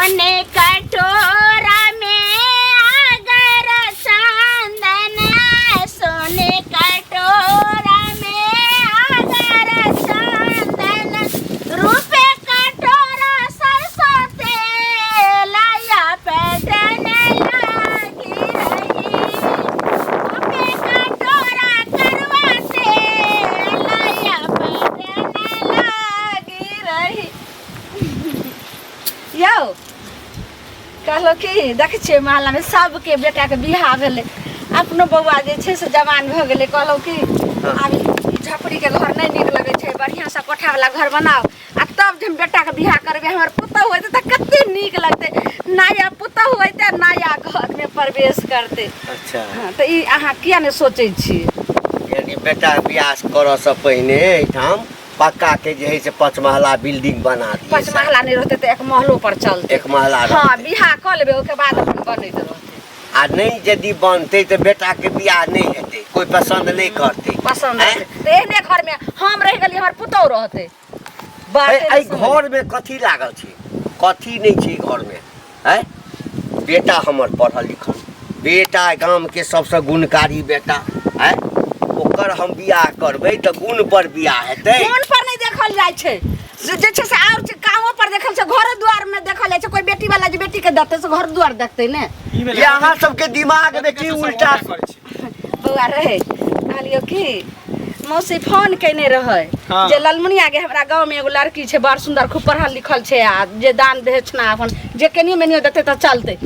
सोने कटोरा में अगर चंदन, सोने कटोरा में अगर चंदन, रूपे कटोरा सरसों तेल या पैटन लागी रही, रूपे कटोरा करवा तेल या पैटन लागी रही। यौ कहलहुँ कि देखै छियै मोहल्लामे सबके बेटाके बियाह भेलै, अपनो बौआ जे छै से जवान भऽ गेलै। कहलहुँ कि आब ई झोपड़ीके घर नहि नीक लगै छै, बढ़िआँसँ कोठावला घर बनाउ आ तब जे हम बेटाके बियाह करबै। हमर पुतहु हेतै तऽ कते नीक लगतै, नया पुतहु हेतै, नया घरमे प्रवेश करतै। अच्छा। हँ, तऽ ई अहाँ किया नहि सोचै छियै? यानी बेटा बियाह करऽसँ पहिने एहिठाम पक्का के जे है से पाँच महला बिल्डिंग बना दिए। पाँच महला नहीं रहते तो एक महलो पर चलते। एक महला हाँ, रहतै। बियाह कऽ लेबै, ओके बाद अपन बनैत रहते। आ नहीं यदि बनते तो बेटा के बियाह नहीं हेतै, कोई पसंद नहीं करते। पसंद आँय? रहतै तऽ एहने घर में हम रहि गेली, हमर पुतहु रहते। बाते एहि नहि समझ। घर में कथी लागल छै, कथी नहीं छै घर में? आँय? बेटा हमर पढ़ल लिखल बेटा, गाम के सबसे गुणकारी बेटा आँय, ओकर हम बियाह करबै तऽ गुण पर बियाह हेतै। फोन पर नहीं देखल जाइ छै से जे छै से और छै, कामो पर देखल छै, घरो द्वार में देखल जाइ छै। कोई बेटी वाला जे बेटी के देखतै से घर द्वार देखतै ने। ई भेलै। ये अहाँ सबके दिमाग में की उल्टा करै छी? बौआ रहे, कहलियौ कि मौसी फोन केने रहै जे ललमुनिया के हमरा गाँव में एगो लड़की छै बड़ सुंदर, खूब पढ़ल लिखल छै, आ जे दान दक्षिणा अपन जे केनियो मेनियो देतै तऽ चलतै।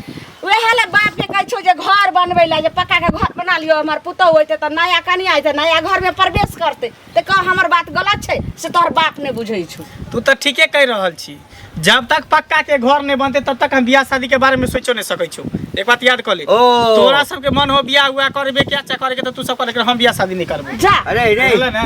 वएह ले बाप के कहै छौ जे घर बनबै लए, जे पक्का के घर बना लियौ, हमर पुतहु होइतै तऽ नया कनिया अयतै, नया घर में प्रवेश करतै। तऽ कह हमर बात गलत छै से तोहर बाप नहि बुझै छौ। तू तऽ ठीके कहि रहल छी। जब तक पक्का के घर नहीं बनते तब तक हम बियाह शादी के बारे में सोचो नहीं सकै छौ। एक बात याद कर ले। ओ। तोरा सबके मन हो बियाह उयाह करबे के अच्छा करे के तो तू सब करे, हम बियाह शादी नहीं करबे। जा। अरे रे। बुझले ने?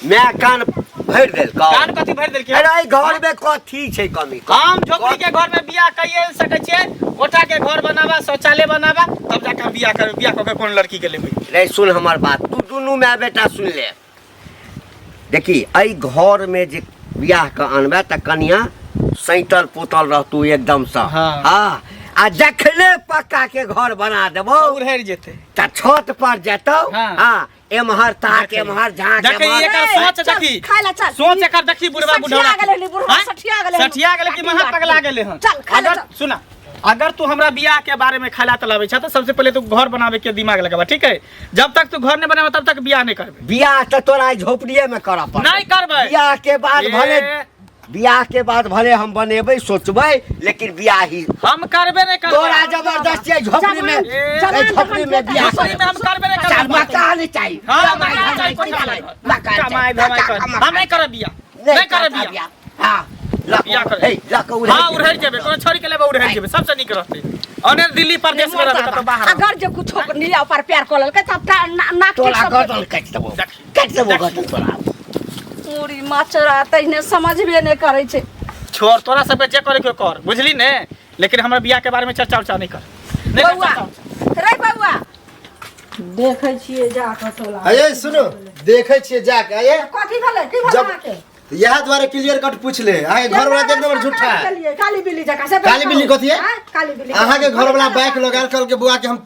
मैं कान भरि देलकौ। कान कथी भरि देलकै? अरे एहि घर में कथी छै कमी? हम झोपड़ी के घर में बियाह कइए सकै छियै। कोठा के घर बनाबा, शौचालय बनाबा, तब जाके हम बियाह करबै। बियाह कऽ के कोन लड़की के लेबै? रे सुन हमर बात, तू दुनू माय बेटा सुन ले। देखी एहि घर में जे बियाह के अनबे तऽ कनिया सैतल पोतल रहतू एकदमसँ। हाँ, आ जखने पक्का के घर बना देबौ उड़हरि जेतै। तऽ छत पर जेतौ। हाँ, एम्हर ताक, देखी। एम्हर झाँक, देखी, एम्हर एकर ए, सोच चल, देखी। खाय ला चल। सोच एकर देखी बुढ़वा सठिया बुढ़ौरा गेलै हन, बुढ़वा आँय? सठिया गेलै हन। सठिया गेलै कि महा पगला गेलै हन? चल, खाय ला अगर चल। सुना, अगर तू हमरा बियाह के बारे में खैला तलाबै छ तऽ सबसे पहले तू घर बनावे के दिमाग लगाबा, ठीक है? जब तक तू घर नहीं बनाबे तब तक बियाह नहीं करबे। बियाह तऽ तोरा झोपड़िए में करऽ पड़तौ। नहीं करबै। बियाह के बाद ए। भले, बियाह के बाद भले हम बनेबै सोचबै, लेकिन बियाह ही हम करबे नहीं करबै। तोरा जबरदस्ती एहि झोपड़ी में, ए, एहि झोपड़ी में बियाह झोपड़ी में हम करबे नहीं करबै। चल, मकान चाही। हाँ, कमाई मकान चाही, धमाई कोठा चाही, वाला। मकान चाही, कमाई धमाई मकान, कर। मकान। हम नहीं करब बियाह। नहीं नहीं करब करता बियाह। हाँ, लऽ बियाह कर। हे, लऽ कऽ उड़ै हाँ, जेबै। उड़ै जेबै। कोनो छोड़ी के लेबै, उड़ै जेबै। सबसे नीक रहतै। अने दिल्ली परदेश में रहबै कतौ बाहर। अगर जे कुछो नीला पर प्यार कऽ लेलकै तब ता नाक तोरा सब गर्दन काटि देबौ। देखी। काटि देबौ गर्दन तोरा। पूरी मचरा तहिने समझबे नहि करै छै। छोड़, तोरा सबके जे करे के कर, बुझली ने? लेकिन हमरा बियाह के बारे में चर्चा उर्चा नहीं कर। नहीं कर बौआ चर्चा उर्चा। रे बौआ, देखै छियै जा कऽ टोला। अये सुनू, देखै छियै जाके। अये कथी भेलै, की भेलै जब अहाँके? इएह दुआरे क्लियर कट पूछ ले, अहाँके घर वाला एक नंबर झूठा है। केलियै काली बिल्ली जकाँ से। काली बिल्ली कथी है? आँय? काली बिल्ली अहाँके घर वाला बाइक लगायल, कहलकै बौआ के हम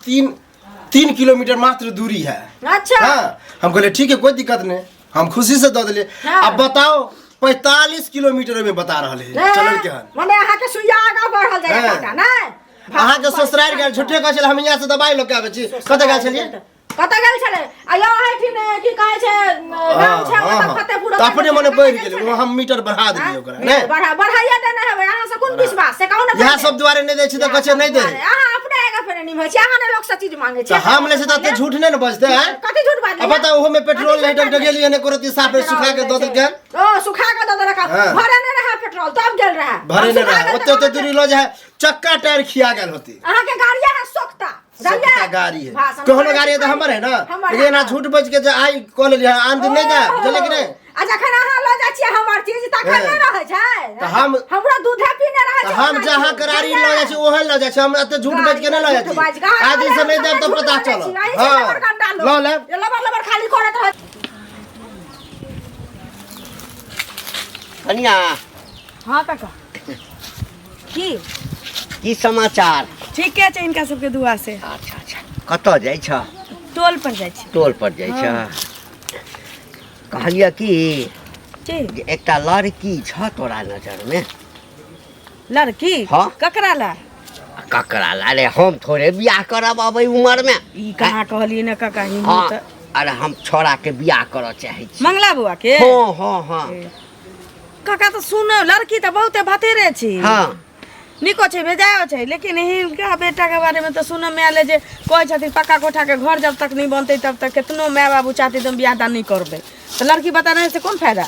3 किलोमीटर मात्र दूरी है। अच्छा। हाँ, हम कहलिए ठीक है, कोई दिक्कत नहीं, हम खुशी से दऽ देलियै। अब बताओ 45 किलोमीटर में बता रहल है ए, चलल के हन। मने अहाँके सुइया आगाँ बढ़ल जाइए। हाँ। काका नहि अहाँके ससुरारि गेल, झूठे कहै छलै हम यहाँ से दबाई लऽ के आबै छी। कतऽ गेल छलियै? कतऽ गेल छलै? आ यौ एहिठिन की कहै छै गाम छै हाँ, ओतऽ हाँ। फतेहपुर तऽ ओतऽ अपने गेल मने छलै, बढ़ि कतऽ गेलै गेल ओ, हम मीटर बढ़ा छलै? देलियै ओकरा। मीटर नहि बढ़ाइए देने हेबै। अहाँ से कोन विश्वास से कहू ने इएह पहिले। सब दुआरे नहि दै छी तऽ कहै छै नहि दे। अहाँ अपने आगाँ फेर निभै छी, अहाँ ने लोक से चीज मांगे छी। तऽ हम लै छी तऽ एते झूठ नहि ने बजतै आँय? कथी झूठ बाजलियै? आ बताउ, ओहोमे पेट्रोल कथी नहि झूठ बाजलियै? डगडगेलियै नहि कोनो चीज, साफे सुखा के दऽ देलकै। ओ सुखा के दऽ देलक। हाँ। भरे नहि रहै पेट्रोल तब गेल रहै। भरे हम नहि सुखा रहै गेल ओते तऽ ओते दूरी लऽ जाइ, चक्का टायर खिया गेल होती। अहाँके गाड़ी है सोखता। सबटा गाड़ी है, कहनो गाड़ी है तऽ हमर है ना। हमर लेकिन एना है। झूठ बज के जे आइ कऽ लेलियै आन दिन नहि जाय, बुझलियै कि नहि? आ जखन अहाँ लऽ जाइ छियै हमर चीज तखन हाँ। नहि रहै छै। तऽ हम- हमरो दूधे पीने रहै तऽ छै। हम जहाँ करारी लऽ जाइ छी ओहे लऽ जाइ छी, हम एते झूठ बज के नहि लऽ जाइ झूठ बाजि छी। कऽ अहाँ आइ दिन से नहि देब तऽ झूठ पता बाजै चलत। छी, अहीं से हाँ लबर गंडा लोक। लऽ लेब। ये लबर लबर खाली करैत रहै। कनिया। हाँ काका, की? की समाचार? ठीके छै हिनका सबके दुआ से। अच्छा अच्छा, कतऽ जाइ छ? टोल पर जाइ छी। टोल पर जाइ छ? कहलियै कि की? जे एकटा लड़की छ तोरा नजर में? लड़की? हाँ। ककरा ला? ककरा ला? अरे हम थोड़े बियाह करब अब उम्र में। ई कहाँ कहलियै ने काका ही। हाँ, अरे हम छोड़ा के बियाह करऽ चाहै छी। मंगला बुआ के? हाँ हाँ हाँ। काका तऽ सुनो, लड़की तऽ बहुते भतेरे छी। हाँ। नीको छै, बेजायो छै, लेकिन हिनका बेटा के बारे में तऽ सुनऽ में आयल जे कहै छथिन पक्का कोठा के घर जब तक नहीं बनतै तब तक केतनो माय बाबू चाहतै तऽ हम बियाह दान नहीं करबै। तऽ लड़की बता से कोन फायदा?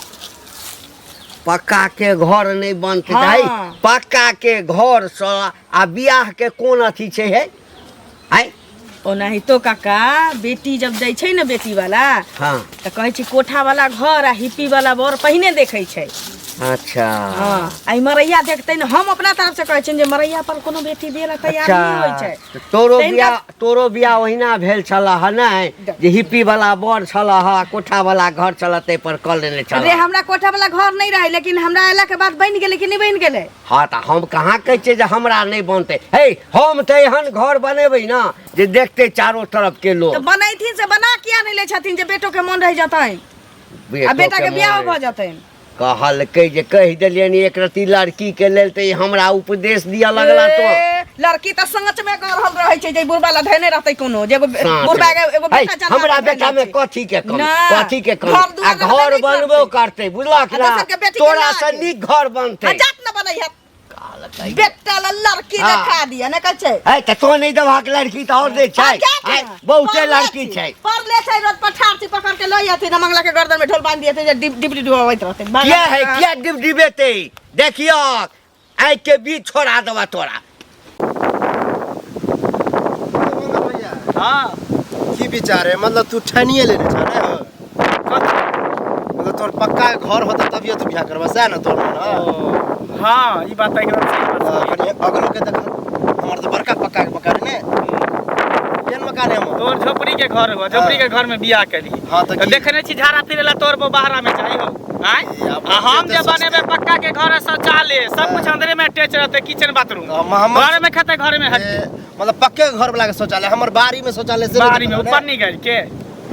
पक्का के घर नहीं बनतै। हाँ। है पक्का के घर से आ बियाह के कोन अथी छै? है है ओनाहितो काका बेटी जब दै छै ने बेटी वाला, हाँ, तऽ कहै छै कोठा वाला घर आ हिप्पी वाला बर पहिने देखै छै। अच्छा। हाँ, आ ई मरैया देखतै ने, हम अपना तरफ से कहै छियनि जे मरैया पर कोनो बेटी दियै ला तैयार अच्छा नहि होइ छै। तऽ तोरो तऽ हिनका- बियाह, तोरो बियाह ओहिना भेल छल ह नहि जे हिप्पी वाला बर छल ह, कोठा वाला घर छल, ताहि पर कऽ लेने छल? अरे हमरा कोठा वाला घर नहि रहै, लेकिन हमरा अयला के बाद बनि गेलै कि नहि बनि गेलै? हाँ, तऽ हम कहाँ कहै छियै जे हमरा नहि बनतै। हे, हम तऽ एहन घर बनेबै ने जे देखतै चारो तरफ के लोग। तऽ बनैथिन से बना किया नहि लै छथिन जे बेटो के मोन रहि जेतनि आ बेटा के मोन बियाहो रहि भऽ जेतनि? कहलकै जे कहि देलियनि एक रत्ती लड़की के लेल तऽ ई हमरा उपदेश दिअ लगला तो। ए, लड़की तऽ सच में गढ़ल रहै छै जे बुढ़बा ला धैने रहतै कोनो जे एगो साँच बुढ़बा के एगो है, बेटा जन्मा हमरा के धैने बेटा में छै। कथी के कमी? ना, कथी के कमी? घर आ दुआर रहबे घर नहि बनबो करतै। करतै, बुझलक आ ना? दोसर के बेटी के तोरा ना से के। नीक घर बनतै। आ जात न बनै है। कहलकै बेटा ला लड़की हाँ। देखा दिया ने कहै छै। है तऽ तो नहि देबहक लड़की तऽ और दै छै। हाँ, क्या है, करा? बहुते पढ़ले लड़की छी। छै। पढ़ले छै, रोज पठार छी पकड़ के लऽ अथिन आ मंगला के गर्दन में ढोल बांधि दियथिन जे डिब डिबरी डुबाबैत रहतै। किया है, किया डिबडिबेतै? देखियो आँखि के बीच छोड़ा देबा तोरा। भैया। हाँ। की विचार है? मतलब तू ठानिए लेने छ ने हो? मतलब तोर पक्का घर होता तभिए तू बियाह करबा, सएह ने तोर मन? हाँ? ओ, हाँ, ई बात तऽ एकदम सही बात हाँ, छै। कनि अगलो के देख, हमर तऽ बड़का पक्का के मकान है ने, केहन मकान है हमर? तोर झोपड़ी के घर हुआ, झोपड़ी के घर में बियाह करी। हाँ, तऽ तऽ की? देखने छी झाड़ा फिरे ला तोर बाहरा में चाही हो आँय? ए, आब आ हम तऽ जे सस्ते। बनेबे पक्का के घर है, शौचालय सब कुछ अंदरे में अटैच रहते, किचन बाथरूम। हमर- घर में खेते, घर में हटते। ए, मतलब पक्के घर वाला के शौचालय, हमर बाड़ी में शौचालय से बाड़ी में ऊपर नहीं गई के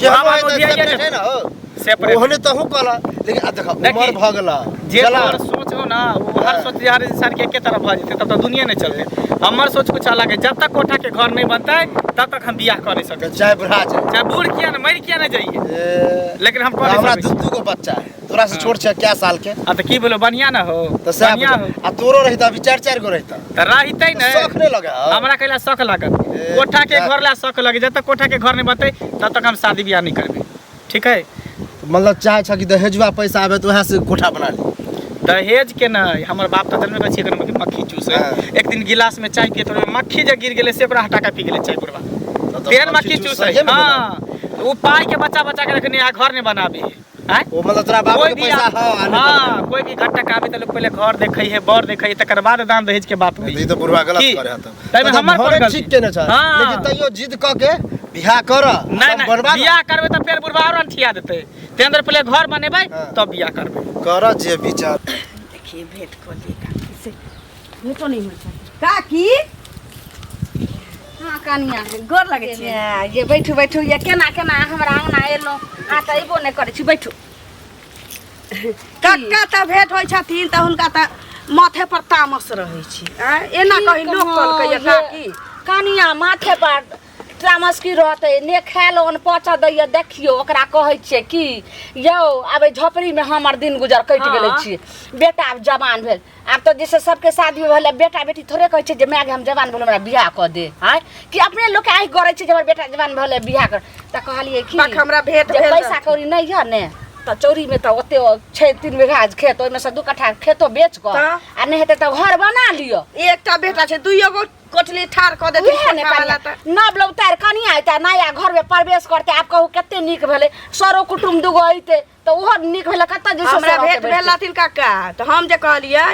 के हम हम हम दिया सेपरेट है ना हो? सेपरेट। ओहने तहु कहला, लेकिन आ देखा देखी, उमर भऽ गेला। जे चला। तोहर सोच हो ना, वो हर हाँ। सोच हर इंसान के एके तरफ भऽ जेतै तब तऽ दुनिया नहीं चलते। हमर सोच कुछ अलग है, जब तक कोठा के घर नहीं बनतै तब तक हम बियाह कर नहीं सकै। चाहे बुढ़ा जाए। चाहे बूढ़ किया ना मर किया ना जाइए, ए, लेकिन हम कर नहीं हमरा सकै दू छी। दू गो बच्चा है, तोरा से छोट छै क्या साल के। आ तऽ की बोलो, बढ़िया ना हो? तऽ सएह बढ़िया हो। बुझ। आ तोरो रहिता अभी चारि चारि गो रहिता। तऽ रहितै तऽ ने। शौख नहि लगे हौ? हमरा कैला शौख लागत? ए, कोठा के जा- घर ला शौख लगे। जब तक कोठा के घर नहीं बनतै तब तक हम शादी बियाह नहीं करबै, ठीक है? मतलब चाहे छ कि दहेजुआ पैसा आबे तऽ उएह से कोठा बना ली। दहेज के नहीं, हमर बाप तऽ जनमे छियै कि मक्खी चूसे। हाँ। एक दिन गिलास में चाय पिए तो ओहिमे मक्खी जे गिर गेलै से ओकरा हटा के पी गेलै चाय बुढ़वा। तऽ तेहन मक्खी चूसे। सहिए में हाँ, ओ पाई के बच्चा बच्चा के रखने आ घर नहीं बनाबे है आँय? ओ मतलब तोरा बाप कोई के भी पैसा हो आ नहीं। हाँ, कोई भी घटक आबे तऽ लोग पहले घर देखै है, बर देखै है, तकर बाद दान दहेज के बात होइ। ई तऽ बुढ़वा गलत की? करे हतौ। ताहिमे मतलब हमर कोन घरे गलती? ठीक केने छ। हाँ। लेकिन तैयो जिद कऽ के बियाह कर। नहीं नहीं, बनबा बियाह करबै तऽ फेर बुढ़वा और अंठिया देतै। तें दुआरे पहिले घर बनेबै हाँ। तब बियाह करबै। कर जे विचार। देखिए भेंट कऽ लिए काकी से, भेंटो नहि होइ छै काकी। हाँ कनिया। गोर लगै छी। ये बैठू बैठू, ये केना केना हमरा अंगना एलहुँ? आ तऽ अयबो नहि करै छी, बैठू। कक्का तऽ भेंट होइ छथिन तऽ हुनका तऽ माथे पर तामस रहै छै आँय, एना कही लोक कहलकै ये काकी? कनिया, माथे पर तामस की रहतै? ने खायल ओन पचऽ दैया। देखियौ, ओकरा कहै छियै कि यौ आब एहि झोपड़ीमे हमर दिन गुजर कटि गेलै हाँ। छियै। बेटा आब जवान भेल, आब तऽ जैसे सबके शादी भेलै, बेटा बेटी थोड़े कहै छै जे माय गे हम जवान भेल हमरा बियाह कऽ दे। आँय, कि अपने लोक आँखि गड़ै छै जे हमर बेटा जवान भेलै बियाह कर। तऽ कहलियै कि पक हमरा भेंट जे भेल पैसा कौड़ी नहि यऽ ने तऽ चौरीमे तऽ ओते छै 3 बीघा खेत, ओहिमे से 2 कट्ठा खेतो बेच कऽ तऽ? आ नहि हेतै तऽ घर बना लिअ। एकटा बेटा छै, दुइयो गो कोठली ठाढ़ कऽ देथिन उएह ने। कोठा वाला कनिया तऽ। नव लौतार कनिया अयतै, नया घरमे प्रवेश करतै, आब कहू कते नीक भेलै? सरो कुटुम दूगो अयतै तऽ ओहो नीक भेलै। कतऽ जे हमरा भेंट भेल रहथिन काका तऽ हम जे कहलियै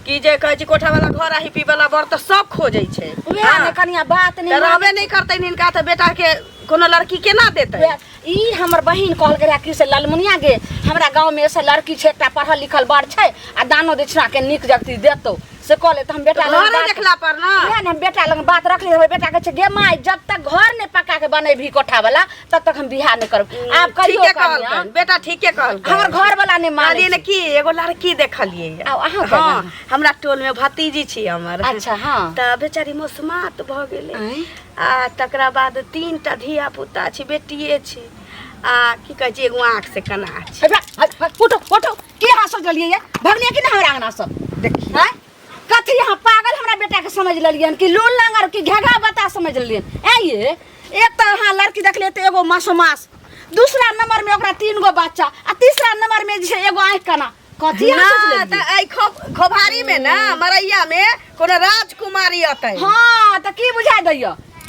कि जे कहै छी कोठा वाला घर आ हिप्पी वाला बर तऽ सब खोजै छै। उएह ने। हाँ। कनिया, बात नहि तऽ रहबे नहि करतै हिनका तऽ बेटा के कोनो लड़की केना देतै? उएह, ई हमर बहिन कहलकै रहए कि से ललमुनिया गे, हमरा गाँवमे से लड़की छै एकटा, पढ़ल लिखल बड़ छै आ दानो दक्षिणाके नीक जगती देतौ। से कऽ ले तऽ हम बेटा लग घरे बात- देखला पर ना इएह ने हम बेटा लग बात रखली हमर बेटा कहै छै गे माय जब तक घर नहि पक्का के बनेबही कोठा वाला तब तक हम बियाह नहि करब आब कहियो ठीके कनिया, कहलकनि बेटा ठीके कहलकनि हमर घर वाला नहि मानै कहलियै ने छै। की एगो लड़की देखलियै आब अहाँ के हँ ने? हमरा टोल में भतीजी छी हमर अच्छा हँ तऽ बेचारी मौसमात भऽ गेलै आँय? आ तकरा बाद 3 टा धिया पुता छै बेटिए छै आ की कहै छै एगो आँख से कना छै हे बा, हे, हे, उठो उठो की अहाँ सोच लेलियै ये भगलियै कि नहि हमरा अंगना से देखिए हैं कथी अहाँ पागल हमरा बेटा के समझ लेलियै कि लूल लंगर कि घेघा बता समझ लेलियै ऐ ये एक तऽ अहाँ लड़की देखलियै तऽ एगो मासो मास दूसरा नंबर में ओकरा 3 गो बच्चा आ तीसरा नंबर में जे छै एगो आँखि कना कथी अहाँ सोच ना लेलियै तऽ एहि खोभारी में ना मरैया में कोनो राजकुमारी अतै हाँ तऽ की बुझा दैय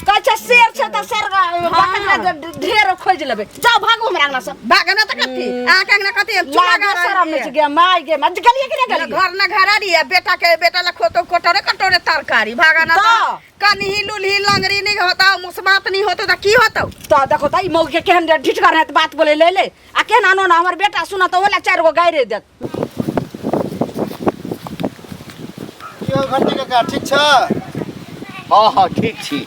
कहै छै शेर छै तऽ शेर बकरा ढेर खोजि लेबै जाउ भागू हमरा अंगना से भागना तऽ कथी अहाँके अंगना कथी हम चूल्हा लागे गाड़ल शरम नहि छियै। छै गे माय गे माय गेलियै कि नहि ना गेलियै घर ना घरारी आ बेटा के बेटा ला खोतो कटोरे कटोरे तरकारी भागना तऽ? तऽ कनी लुल्ही लंगड़ी नहीं होता मुसमात नहीं होता तऽ की होतौ तऽ देखो तऽ ई मौगी के केहन ढिठगर है तऽ बात बोले ले ले आ केहन आनो ना हमर बेटा सुनत तऽ ओला 4 गो गारि देत की हो घंटी काका ठीक छ हँ हँ ठीक छी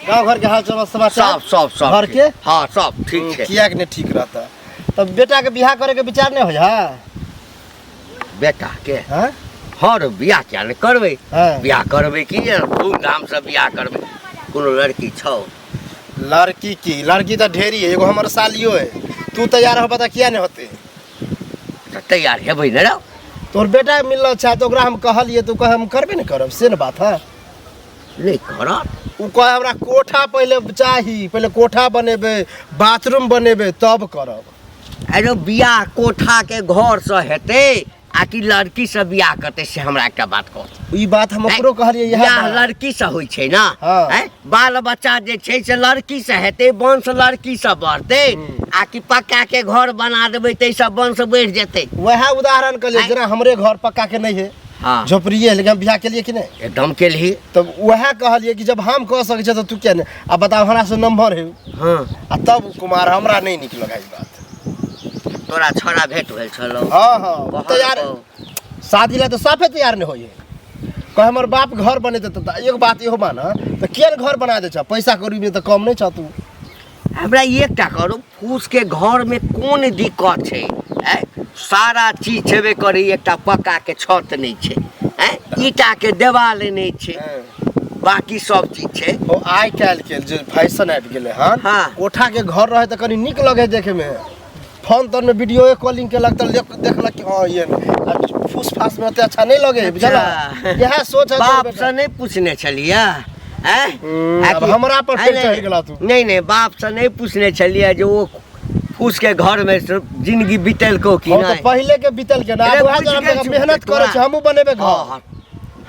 गाँव घर के हाल चाल समाचार सब सब सब घर के हँ सब ठीक छै किया के नहीं ठीक रहता तब बेटा के बियाह करे के विचार नहीं हो हा बेटा के हाँ हँ रे बियाह किया नहि करबै हाँ। बियाह करबै की धूमधाम से बियाह करबै कोनो लड़की छौ लड़की की लड़की तो ढेरी है एगो हमर सालियो है तू तैयार हो बता किया नहीं होते तऽ तैयार हेबै ने रौ तोहर बेटा मिलल छै तऽ ओकरा हम कहलियै तऽ ओ कहे हम करबे ने करब से ने बात है नहि करत ओ कहे हमरा कोठा पहिले चाही पहिले कोठा बनेबै बाथरूम बनेबै तब करब अरे बियाह कोठाके घरसँ हेतै आ कि लड़कीसँ बियाह करतै से हमरा एकटा बात कहू ई बात हम ओकरो कहलियै इएह बियाह बात। लड़कीसँ होइ छै ने हाँ। आँय? बाल बच्चा जे छै से लड़कीसँ हेतै वंश लड़कीसँ बढ़तै आ कि पक्काके घर बना देबै ताहिसँ वंश बढ़ि जेतै वएह उदाहरण कहलियै आँय? जेना हमरे घर पक्का के नहीं है हाँ झोपड़िए है लेकिन हम बियाह केलिए कि नहीं एकदम केलही तब वएह कहलियै कि जब हम कह सकै छियै तऽ तू किया नहि आ बताउ हमरा से नंबर है हाँ आ तब कुमार हमरा नहीं नीक लगा ई बात तोरा छोड़ा भेंट भेल छलौ हाँ हाँ ओ कहलकौ। तैयार शादी ला तऽ साफे तैयार नहीं होइए कह हमर बाप घर बनेतै तऽ एगो बात इहो मान तऽ किया ने घर बना दै छ पैसा कौड़ी में तऽ कम नहीं छ तू हमरा एकटा करू फूसके घरमे कोन दिक्कत छै आँय सारा चीज छेबे करै एकटा पक्काके छत नहि छै आँय ईटाके देवाल नहि छै बाकी सब चीज छै ओ आइ काल्हि के जे फैशन आबि गेलै हन हाँ। कोठा के घर रहे तऽ कनि नीक लगे देखे में फोन तोन में वीडियो कॉलिंग केलक तऽ देखलक कि हाँ ये आ फूस फास में ओते अच्छा नहीं लगे बुझल अच्छा। इएह सोच है बाप से नहीं पूछने छलियै आँय? हम्म, आ अब कि- हमरा पर आँय, फेर नहीं, चढ़ि गेला तू। नहीं नहीं बाप से नहीं पूछने छलियै जे ओ फूस के घर में से जिंदगी बीतलको कि हम तऽ नहीं पहिले के बीतल के ना अरे आब वएह बुझि जरा गेल छी, मेहनत करै तोरा। छै हमहूँ बनेबै हाँ, घर हाँ।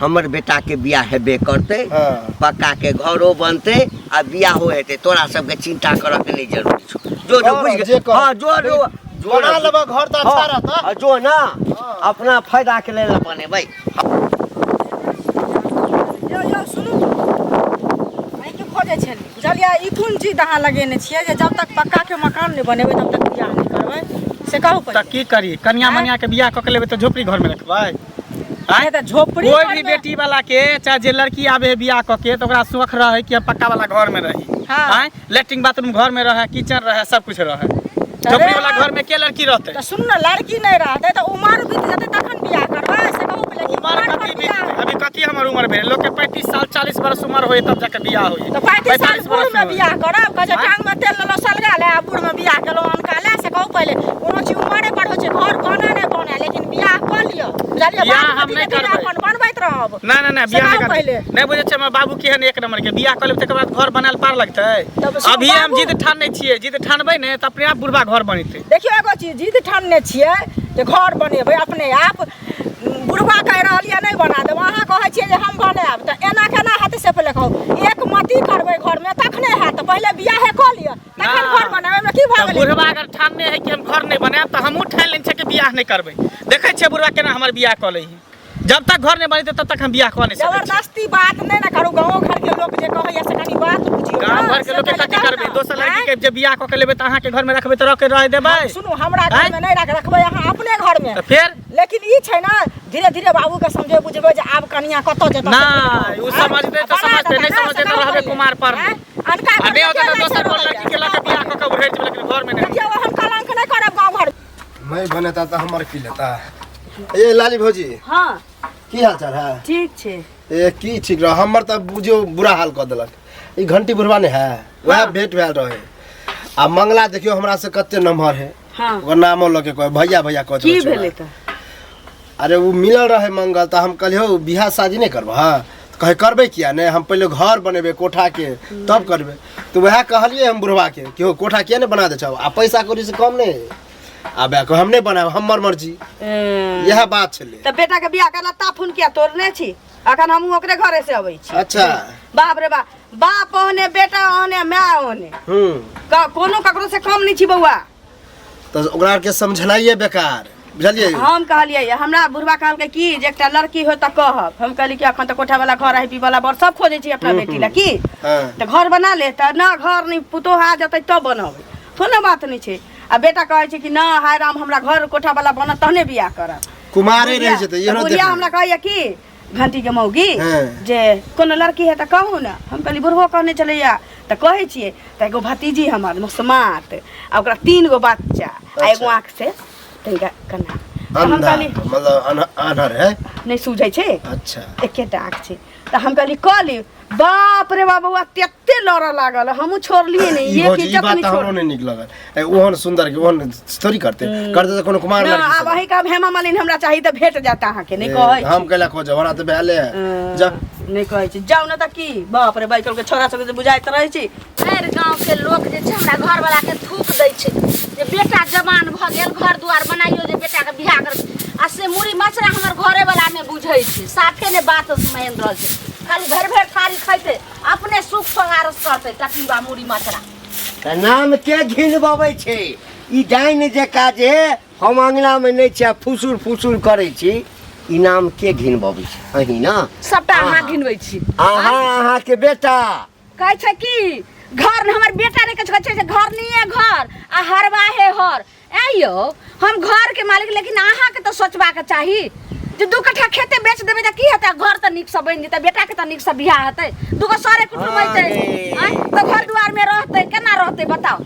हमर बेटा के बियाह हेबे करतै हाँ। पक्का के घरो बनतै आ बियाहो हेतै तोरा सबके चिंता करऽ के नहीं जरूरी छौ जो जो कर, बुझि जे गेल कर। हाँ जो जो जो बना लेबै घर तऽ अच्छा हाँ, रहता हाँ, जो ना अपना फायदा के लेल बनेबै यौ यौ सुनू अहीं के खोजै छली बुझलियै ई कोन चीज अहाँ लगेने छियै जे जब तक पक्का के मकान नहि बनेबै तब तक बियाह नहि करबै से कहू तऽ पहिले की करी कनिया मनिया के बियाह कऽ के लेबै तऽ झोपड़ी घर में रखबै आँय तऽ झोपड़ी कोई भी घरमे- बेटी वाला के चाहे जे लड़की आबे है बियाह कऽ के तऽ ओकरा शौख रहे कि हम पक्का वाला घर में रही हाँ। आँय लेट्रिन बाथरूम घर में रहे किचन रहे सब कुछ रहे झोपड़ी वाला घर में के लड़की रहते तऽ सुन ने लड़की नहि रहतै तऽ उमर बीत जेतै तखन बियाह करबै से कहू पहिले कि उमर उमर पर कथी बियाह बीत अभी कथी हमर उमर भेल लोग के 35 साल 40 बरस उमर होए तब जाके बियाह होई तऽ 35 साल 45 बूढ़ बरस में में बियाह करब कहै छै आँय? टांग में तेल लेलहुँ सलगा ले आ बूढ़ में बियाह केलहुँ अनका ले से कहू पहिले कोनो चीज उमरे पर होइ छै घर बने नहि बने लेकिन बियाह कऽ लिअ बुझलियै बियाह बादमे हम धीरे नहि धीरे करबै। अपन बनबैत रहब ना ना ना से बियाह नहीं कहू करबै पहिले नहीं बुझै छै हमर बाबू केहन एक नंबर के बियाह कऽ लेबै तकर बाद घर बनायल पार लगतै तब सुनू अभी हम बाबू। जिद ठानने छियै जिद ठानबै ने तऽ अपने आप बुढ़बा घर बनेतै देखियौ एगो चीज जिद ठानने छियै जे घर बनेबै अपने आप बुढ़बा कहि रहल यऽ नहि बना देब अहाँ कहै छियै जे हम बनायब तऽ एना केना हेतै से पहिले कहू एक मती करबै घरमे तखने हैत पहिले बियाहे कऽ लिअ तखन घर बनाबै मे की भऽ तऽ गेलै बुढ़बा अगर ठानने है कि हम घर नहि बनायब तऽ हमहूँ ठानि लेने छियै कि बियाह नहि करबै देखै छियै बुढ़बा केना हमर बियाह कऽ लै है जब तक घर नहि बनेतै तब तक हम बियाह कऽ नहि सकै छियै जबरदस्ती बात नहि ने करू गाँव घर के लोक जे कहैया से कनी बात बुझियौ गाँव ने, घर के से लोक के पहिले कथी कहू करबै ने। दोसर लड़की आँय? के जे बियाह कऽ के लेबै तऽ अहाँके घर मे रखबै तऽ रखे रह देबै सुनू हमरा घर में नहीं रखबै अहाँ अपने घर में तऽ फेर लेकिन ई छै ने धीरे धीरे बाबू के समझे बुझबै जे आब कनिया कतऽ जेतै नहि, ओ समझतै तऽ समझतै, नहि समझतै तऽ रहबै कुमार पर। अनका आ घर नहि होतै मे तऽ के दोसर जाइ कोन छै लड़की के लऽ के बियाह कऽ के उड़ै जेबै लेकिन घर मे नहि देखियौ ओहन कलंक नहि करब गाँव घर नहीं बनेता तऽ हमर की लेता ए लाली भौजी हाँ की हाल चाल है ठीक छै ए की ठीक रह हमर तऽ बुझियौ बुरा हाल कऽ देलक ई घंटी बुढ़वा नहि है वएह भेंट भेल रहे आ मंगला देखियौ हमरा से कते नम्हर है हाँ ओकर नामो लऽ के कहे भैया भैया कहै की छलै भेलै तऽ अरे ओ मिलल रहे मंगल तऽ हम कहलियै हौ बियाह शादी नहि करबह तऽ कहे करबै किया नहि हम पहिले घर बनेबै कोठाके तब करबै तऽ वएह कहलियै हम बुढ़वाके कि हौ कोठा किया नहि बना दै छौ आ पैसा कौड़ी से कम नहि आब कहे हम नहि बनायब हमर मर्जी इएह बात छलै तऽ बेटाके बियाह करला ता फोन किया तोड़ने छी अखन हमहूँ ओकरे घरे से अबै छी अच्छा बाप रे बाप बाप ओहने बेटा ओहने माय ओहने हूँ कोनो ककरो से कम नहि छी बौआ तऽ ओकरा आरके समझनाइए बेकार बुझलियै हम कहलियै हमरा बुढ़वा कहलकै की जे एकटा लड़की हो तऽ कहब हम कहली कि अखन तऽ कोठा वाला घर है वाला बर सब खोजै छै अपना बेटी ला की हाँ। तऽ घर बना ले तऽ ना घर नहि पुतोह आ जेतै तब बनबै कोनो बात नहि छै आ बेटा कहै छै कि ना हाय राम हमरा घर कोठा वाला बनत तहने बियाह करब कुमारे रहै छै तऽ बुढ़िया एहनो बुढ़िया देखबै। हमरा कहैया की घंटी के मौगी हाँ। जे कोनो लड़की है तऽ कहू ने हम कहली बुढ़बो कहने छलैया तऽ कहै छियै तऽ एगो भतीजी हमर मुसमात आ ओकरा 3 गो बच्चा आ एगो अच्छा। आँख से तनिका कन्हा तऽ हम अंधा कहली मतलब आन्हर है नहि सूझै छै अच्छा एकेटा आँख छै तऽ हम कहली कऽ ली बाप रे बाप बौआ तेते लड़ऽ लागल हमहूँ छोड़लियै नहि ई एक भौजी ई इज्जत बात नहि तऽ हमरो छोड़ नहि नीक लगल ए, ओहन सुंदर के ओहन थोड़ी करते करते तऽ कोनो कुमार ना लड़की आब से। अहीं कहब हेमा मालिनी हमरा चाही तऽ भेट जायत अहाँके नहि ए, कहै छी। हम कैला खोजब हमरा तऽ भेले है जा नहि कहै छी जाउ ने तऽ की बाप रे बाइकल के छोरा सबके जे बुझाइत रहै छी भरि गाँवके लोक जे छै हमरा घरवलाके थूक दै छै जे बेटा जवान भऽ गेल घर दुआर बनाइयो जे बेटाके बियाह करबै आ से मुड़ी मचरा हमर घरेवला नहि बुझै छै साफे नहि बात मानि रहल छै खाली भरि भरि थारी खैतै अपने सुख सोहारस करतै टकीबा मुड़ी मचरा तऽ नाम के घिनबबै छै ई डाइन जकाँ जे हम अङ्गनामे नहि छी आ फुसुर फुसुर करै छी ई नाम के घिनबबै छै अहीं ने सबटा अहाँ घिनबै छी अहाँ अहाँके बेटा कहै छै कि घर हमर बेटा नहि कहै छै जे घर नहीं है घर आ हरवा है हर ऐ यौ हम घर के मालिक लेकिन अहाँके तऽ सोचबाक चाही जे 2 कट्ठा खेते बेच देबै तऽ की हेतै घर तऽ नीकसँ बनि जेतै बेटाके तऽ नीकसँ बियाह हेतै दूगो सरे कुटुम अयतै आँय तऽ घर दुआरमे रहतै केना रहतै बताउ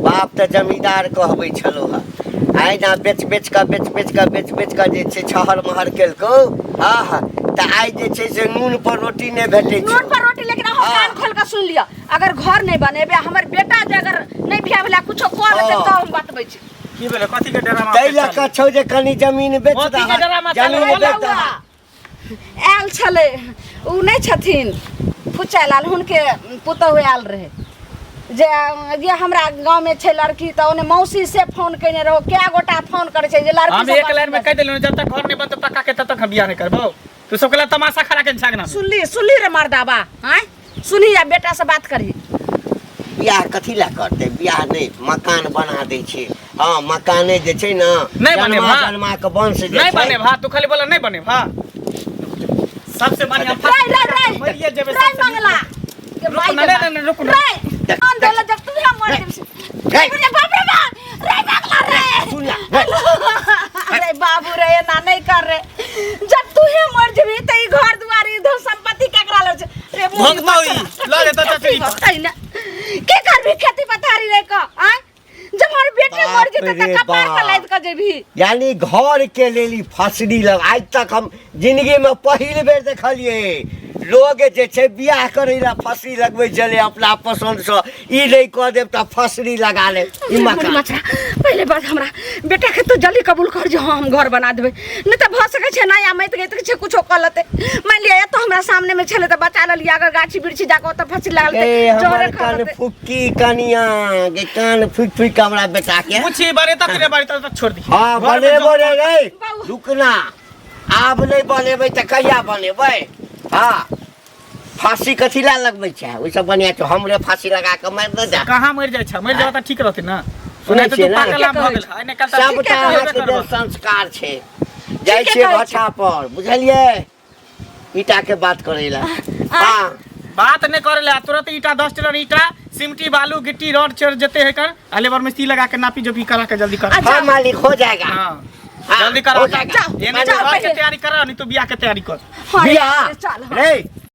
बाप तऽ जमींदार कहबै छलो हँ आइ ना बेच बेच कऽ बेच बेच कऽ बेच बेच कऽ जे छै छहर महर केलकौ आह तऽ आइ जे छै से नून पर रोटी नहि भेटै छै नून पर रोटी लेकिन अहाँ हाँ। कान खोल कऽ सुनि लिअ अगर घर नहि बनेबै आ हमर बेटा जे अगर नहि बियाह भेला कुछो कऽ लेतै हाँ। तऽ हम बतबै छी की भेलै कथी के डरामा ताहि लऽ कऽ छौ जे कनि जमीन बेच मोती के दहक डरामा चलै जमीन है। बेच दहक आयल छलै ओ नहि छथिन फुचाइ लाल हुनके पुतहु आयल रहै जे जे हमरा गाँवमे छै लड़की तऽ ओने मौसी से फोन कयने रहो कए गोटा फोन करै छै जे लड़की हम सब एक लाइन में कह देलियौ जब तक घर नहीं बनतो पक्का के तब तक हम बियाह नहीं करबो तू सबके ला तमाशा खड़ा के छागना सुनली सुनली रे मर्दाबा आँय सुनही आ बेटा से बात करही बियाह कथी लए करतै बियाह नहि मकान बना दै छै हँ मकाने जे छै ने नहि बनेब, जन्मा हाँ। जन्मा के वंश जे नहीं छै बने भा तू खाली बोला नहीं बने भा सबसे बढ़िया रे रे रे मरिए जेबे रे सबसे मंगला के रुक भाई ना, के नहीं, नहीं, रुक ना। रे आन देला जब तू हम मर जेबे रे। रे बाप रे बाप रे मंगला रे सुन ला रे। अरे बाबू रे एना नहीं कर रे जब तू ही मर जेबी त ई घर दुआर ई धन संपत्ति केकरा लग छै रे मुँह भोगतौ ई, लऽ जेतौ चचरी। भोगतै ना के करबी खेती पथारी रे क आय जब हमर बेटे मर जेतै बाप त रे कपार पर बाप। लादि क जेबी यानी घर के लेल ई फसरी लग आइ तक हम जिंदगी में पहिल बेर देखलिए लोग जे छै बियाह करै ला फसरी लगबै छलै अपना पसंद से ई नहि कऽ देब तऽ फसरी लगा लेब ई मुड़ी मकान मचरा पहले बात हमरा बेटा के तो जल्दी कबूल कर जो हाँ हम घर बना देबै नहीं तऽ भऽ सकै छै नया मति गई छै कुछो कऽ लेतै मानि लिअ एतऽ हमरा सामने में छलै तऽ बचा लेलियै अगर गाछी वृक्षी जाकऽ ओतऽ फँसी लागल ए तऽ हमर जरे खा कान लेतै फुक्की कनिया के कान फुकि फुकि के हमरा बेटा के पूछी बने तक रे बारी तब तक छोड़ दी हाँ घर में बनेबो जो- रे रे बाबू। रुकना आब नहि बनेबै तऽ कहिया बनेबै हाँ फांसी कथी ला लगबै छै ओहि सब बढ़िआँ छौ हमरे फांसी लगा कऽ मारि दे जा कहाँ मरि जाइ छै मरि जाबऽ तऽ ठीक रहतै ने सुनै सुनै तऽ छियै तू ने? पागल आम भऽ गेल आइ निकाल तऽ सबटा ठीके अहाँके करबऽ। देल संस्कार छै जाइ ठीके छियै कहै भट्ठा पर बुझलियै ईटा के बात करै लए हाँ बात नहीं करे ले तुरंत ईटा 10 टेलर ईटा सिमटी बालू गिट्टी रॉड चेर जते है कर आ लेबर मिस्त्री लगा के नापी जोपी करा के जल्दी कर हाँ मालिक हो जाएगा हाँ हाँ, जल्दी करो हो जाएगा। जाओ, एने जाओ घर के पहिले। तैयारी करो नहीं तो बियाह के तैयारी कर हाँ, बियाह चल हाँ। रे।